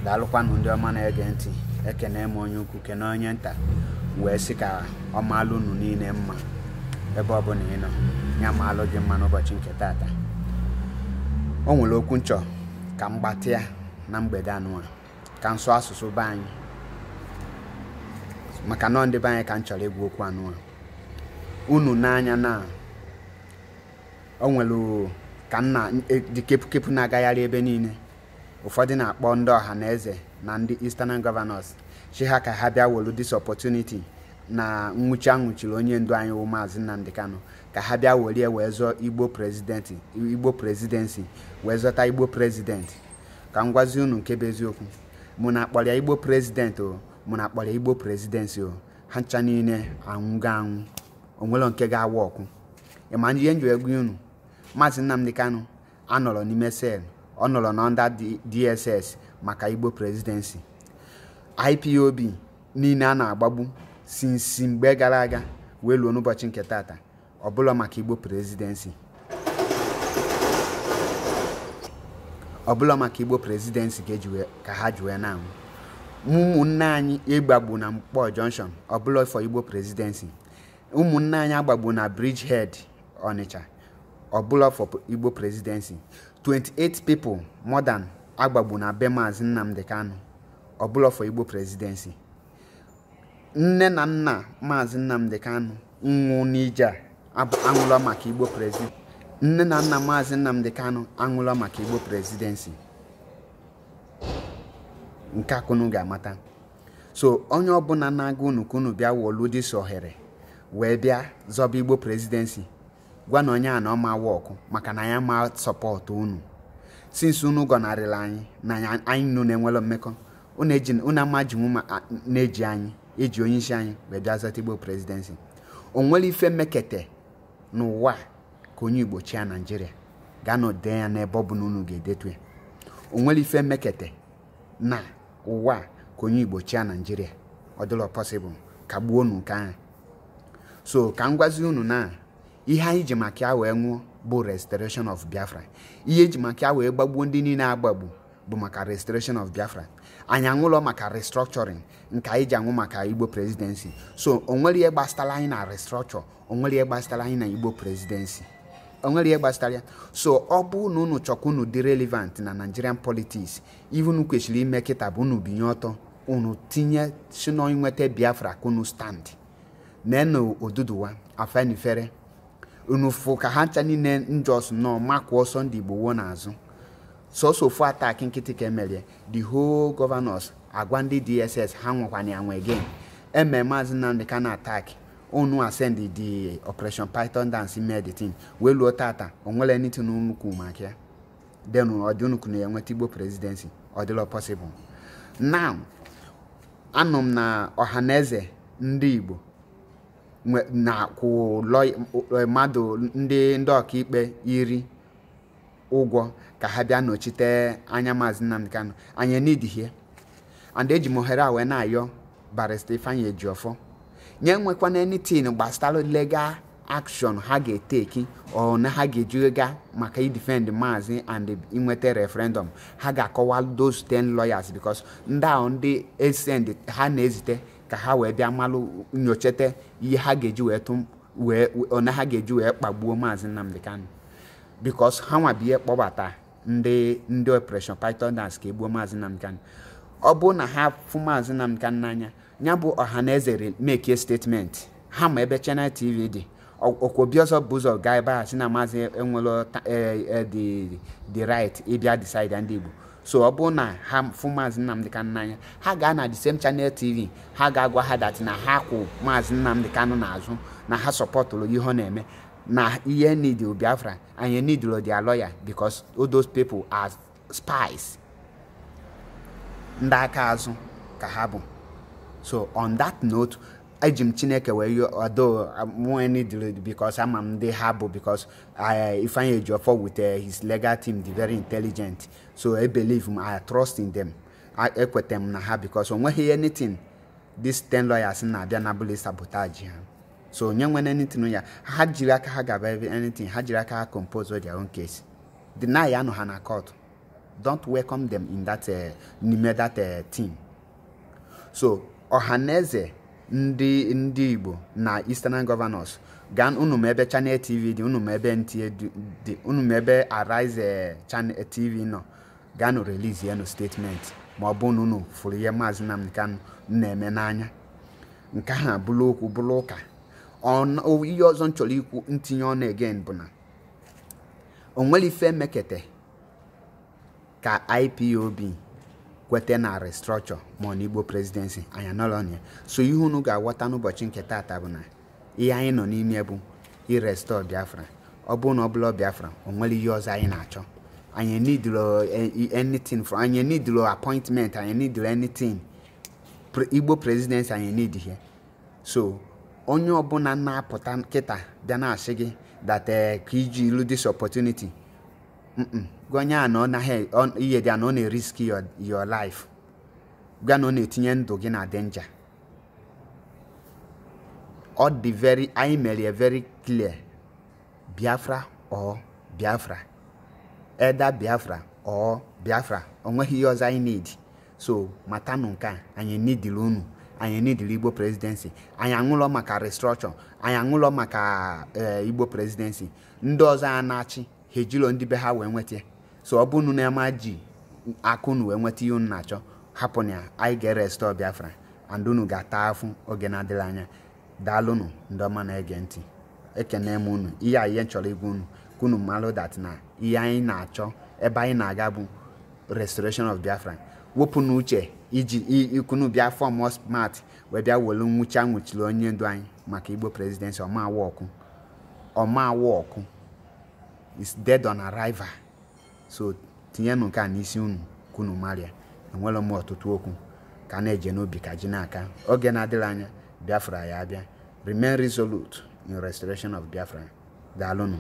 Daalụkwanụ ndị ọma na-ege ntị. Ekene m onye ukwu, kene onye nta, wee sị ka ọ maalụ unu niile mma ebe ọbụla ị nọ. Ya maalụ gị mma n'ụbọchị nke taata. O nwere okwu nchọ ka m gbatịa na mgbede anụa, ka m sụọ asụsụ be anyị, maka nọ ndị be anyị ka m chọrọ ịgwa okwu anụa. Unu n'anya na o nwere ka nna dị kepukepu na-agagharị ebe niile. Ụfọdụ na-akpọ ndị ọha na eze na ndị Eastern Governors chi ha ka ha bịa welu this opportunity na nwụchi anwụchiri onye ndu anyị wụ Maazị Nnamdi Kanu, ka ha bịa werie wee zọọ Igbo president, Igbo presidency, wee zọta Igbo president. Ka m gwazie unu nke bụ eziokwu, mụ na akpọrọ ya Igbo president o, mụ na akpọrọ ya Igbo presidency o, ha ncha niile anwụgo anwụ. Onwere nke ga-awa ọkụ ịma ihe nji egwu unu. Maazị Nnamdi Kanu anọrọ n'ime cell, ọ nọrọ na under DSS maka Igbo presidency. IPOB niile a na-agbagbu sinsi mgbe gara aga wee luo n'ụbọchị nke tata, ọbụla maka Igbo presidency, ọbụla maka Igbo presidency ka eji ka ha ji wee na-anwụ. Ụmụnne anyị ịgbagbu na Mkpọ Junction, ọbụla for Igbo presidency. Ụmụnne anyị agbagbu na Bridgehead Onitsha, ọbụla for Igbo presidency. 28 people more than agbagbu na be Maazị Nnamdi Kanu, ọbụla for Igbo presidency. Nne na nna Maazị Nnamdi Kanu nwụ n'ije a anwụla maka Igbo presidency. Nne na nna Maazị Nnamdi Kanu anwụla maka Igbo presidency. Nke akụnụ ga-amata. So onye ọbụla na-aga unu ka unu bịa wolu dis ohere wee bịa zọba Igbo presidency, gwa na onye a na ọma wọkụ, maka na ya ma support unu. Since unu gọnarịla anyị na anyị nụ na-enwelo mmekọ, unu ama jinwu ma na-eji anyị eji onye isi anyị wee bịa zọta Igbo presidency. O nwere ife mekete n'ụwa ka onye Igbo chia Naijiria gaa na dee ya n'ebe ọ bụla unu ga-edetu ya. O nwere ife mekete na ụwa ka onye Igbo chia Naijiria, ọ dịrọ possible, kagbuo unu nke ahụ. So ka m gwazi unu na ihe anyị ji maka ya wee nwụọ bụ restoration of Biafra. Ihe eji maka ya wee gbagbuo ndị niile agbagbu bụ maka restoration of Biafra. Anyị anwụlọ maka restructuring nke anyị ji anwụ maka Igbo presidency. So o nwere ihe gbasara anyị na restructure, o nwere ihe gbasara anyị na Igbo presidency, o nwere ihe gbasara ya. So ọ bụ na unu chọkwa unu dị relevant na Nigerian politics, ihe unu kwesịrị ime kịta bụ unu binye ọtọ, unu tinye si na inweta Biafra ka unu stand nenu Oduduwa Afenifere. Unu fụ ka ha ncha niile njọs nọ makụọ ọsọ ndị Igbo wuo n'azụ. Sọsọ ofu attack nkịtị ka emerie, the whole governors agwa ndị DSS ha nwekwana ya nwe again. Eme Maazị Nnamdi Kanu attack, unu asend the Operation Python Dance mee the thing wee luo tata, o nwere anything unu kwu maka ya. Then ọ dị unu kwunu ya nweta Igbo presidency, ọ dịrọ possible. Now anụ m na ọhaneze ndị Igbo na-akwụ mmadụ ndị ọkaikpe 10 ụgwọ ka ha bịa nọchite anya Maazị Nnamdi Kanu. Anyị need and eji m ohere a wee na-ayọ Barrister Ifeanyi Ejiofor nye nwekwana anything gbasara legal action ha ga-eteki or na ha ga-eji ga maka idefend Maazị and inweta referendum. Ha ga-akọwa those 10 lawyers, because ndị ahụ ndị esend ha na-ezite ka ha wee bịa malụ nyochete ihe ha ga-eji wee tụ wee ona ha ga-eji wee kpagbuo Maazị Nnamdi Kanu, because ha nwa bụ ihe kpọbata ndị Operation Python Dance ka egbuo Maazị Nnamdi Kanu. Ọ bụ na ha fụ Maazị Nnamdi Kanu n'anya, ya bụ ọhaneze make statement ha ma ebe Channel TV dị. Okwobi ọzọ bụ ụzọ gaa ebe a sị na Maazị enwelo the right ịbịa decide ndị Igbo. So ọ bụ na ha fụ Maazị Nnamdi Kanu n'anya, ha gaa na the same Channel TV, ha ga-agwa ha that na ha kwụ Maazị Nnamdi Kanu n'azụ, na ha sọpọtụrụ ihe ọ na-eme, na ihe need Biafra anyị need their lawyer, because all those people are spies, ndị aka azụ ka ha bụ. So on that note, eji m Chineke wee yọọ although mụ need because ama m ndị ha bụ, because Ifeanyi Ejiofor with his legal team dị very intelligent. So I believe m, I trust in them, ekweta m na ha, because o nweghị anything these 10 lawyers na-abịa na bụla sabotage ha. So onye nwere anything ya ha jiri aka ha gaba anything, ha jiri aka ha compose their own case, deny ya nọ ha na court. Don't welcome them in that n'ime that team. So Ọhaneze ndị Igbo na Eastern Governors, gaa unu ma ebe Channel TV dị, unu ma ebe NTA dị, unu ma ebe Arise Channel TV nọ, gaanụ release yenu statement ma ọ bụ na unu fụrụ ihe Maazị Nnamdi Kanu na-eme n'anya. Nke ahụ abụla okwu bụla ụka. Ihe ọzọ m chọrọ ikwu ntinye ọnụ again bụ na o nwere ife mekete ka IPOB kwete na restructure ma ọ na Igbo presidency, anyị anọrọ na ya. So ihe unu ga-aghọta n'ụbọchị nke taata bụ na ihe anyị nọ n'ime bụ irestore Biafra. Ọ bụrụ na ọ bụla Biafra, o nwere ihe ọzọ anyị na-achọ. Anyị needro anything for anyị needro appointment, anyị needro anything. Igbo presidency anyị need here. So onye ọbụla na-apụta kịta bịa na-asị gị that ka iji ilu this opportunity, gwa onye a na ọ naghị ihe dị a na ọ na-erisk your life, gwa na ọ na-etinye ndụ gị na danger. Ọ dị very, anyị mere very clear, Biafra or Biafra, either Biafra or Biafra, o nweghị ihe ọzọ anyị need. So matanụ nke a, anyị nidiri unu, anyị nidiri Igbo presidency, anyị aṅụlọ maka restructure, anyị aṅụlọ maka Igbo presidency. Ndị ọzọ a na-achị ha ejiro ndị be ha wee nweta. So ọ bụ na ama ji aka unu wee nweta ihe unu na-achọ, hapụ na ya. Anyị ga-erestore Biafra and unu ga-ata afụ oge na-adịghị anya. Daalụnụ ndị ọma na-ege ntị, ekene m unu. Ihe a ihe m chọrọ igwa unu ka unu malụ that na ihe anyị na-achọ, ebe anyị na-aga bụ restoration of Biafra. Wepụ n'uche iji ikunu bịa form smart wee bịa welu nwụchi anwụchiri onye ndu anyị maka Igbo presidency. Ọma ọkụ, ọma ọkụ is dead on arrival. So tinyenụ nke a n'isi unu ka unu maria. Enwere m ọtụtụ okwu ka na-eje n'obi ka ji n'aka. Oge na-adịghị anya, Biafra ya abịa. Remain resolute in restoration of Biafra. Daalụnụ.